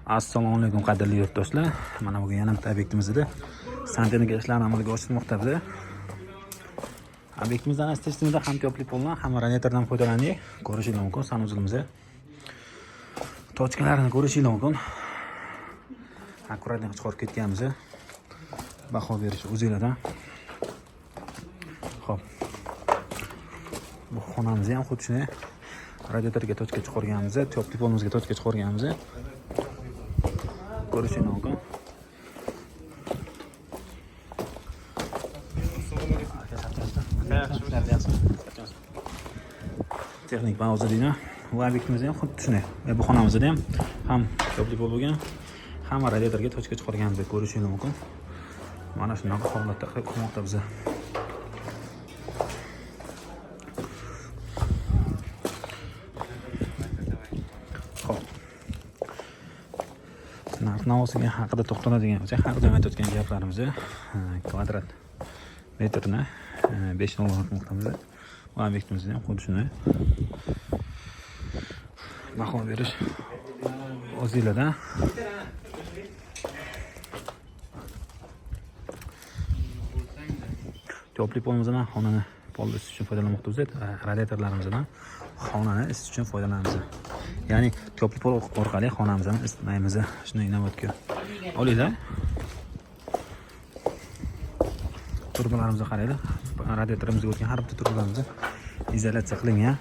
Assalomu alaykum, qadrli yurtdoshlar. Mana bugun yana bitta obyektimizda santexnika ishlarini amalga oshirmoqda biz. Obyektimizdan isitish ham тёплый poldan, ham radiatordan foydalandik. Ko'rishingiz mumkin sanuzlimizda. Tochkalarini ko'rishingiz mumkin. Akkuratно chiqarib ketganmiz. Baho berish o'zinglardan. Xo'p. Bu xonamizni ham xuddi shunday radiatorga tochka chiqarganmiz, тёплый polimizga tochka chiqarganmiz. Ko'rishingiz mumkin. Texnik pauza deydi. Bu obyektimizda ham xuddi shunday. Bu xonamizda ham ham тёплый pol bo'lgan, ham radiatorga tochka chiqarganmiz, ko'rishingiz mumkin. Mana shunaqa holatda qilmoqda biza. Xo'p. Narx navosiga haqida to'xtaladigan bo'lsak, har doim aytayotgan gaplarimiz kvadrat metrini 5 dollar qilmoqdamiz. Bu obyektimizda ham xuddi shunday. Baho berish o'zinglardan. Тёплый polimizdan xonani polni isitish uchun foydalanmoqdamiz. Radiatorlarimizdan xonani isitish uchun foydalanamiz. Ya'ni тёплый pol orqali xonamizni isitmaymiz. Shuni inobatga olinglar. Turbalarimizga qaranglar. Radiatorimizga o'tgan har bitta turbalarimiz izolyatsiya qilingan.